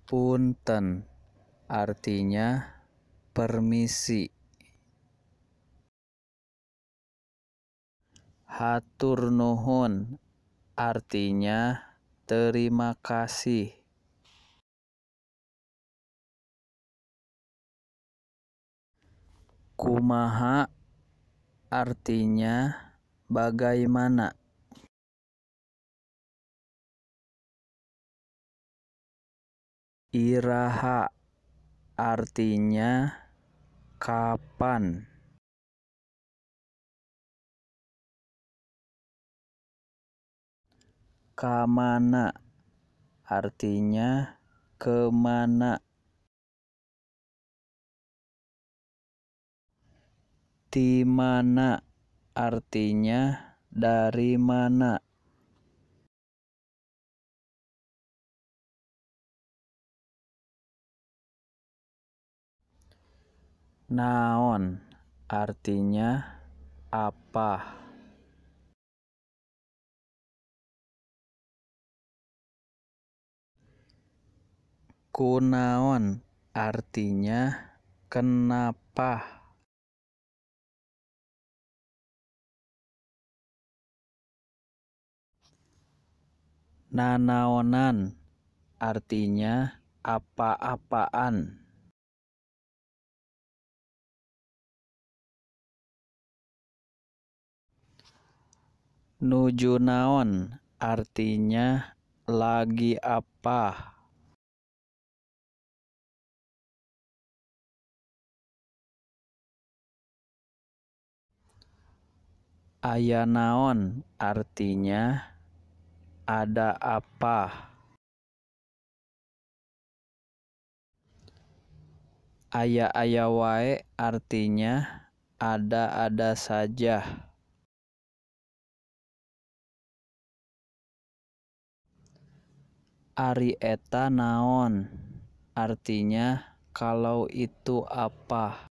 Punten artinya permisi. Hatur nuhun artinya terima kasih. Kumaha artinya bagaimana. Iraha artinya kapan. Kamana artinya kemana. Timana artinya dari mana. Naon artinya apa. Kunaon artinya kenapa. Nanaonan artinya apa-apaan. Nuju naon artinya lagi apa. Aya naon artinya ada apa. Aya-aya wae artinya ada-ada saja. Ari eta naon artinya kalau itu apa.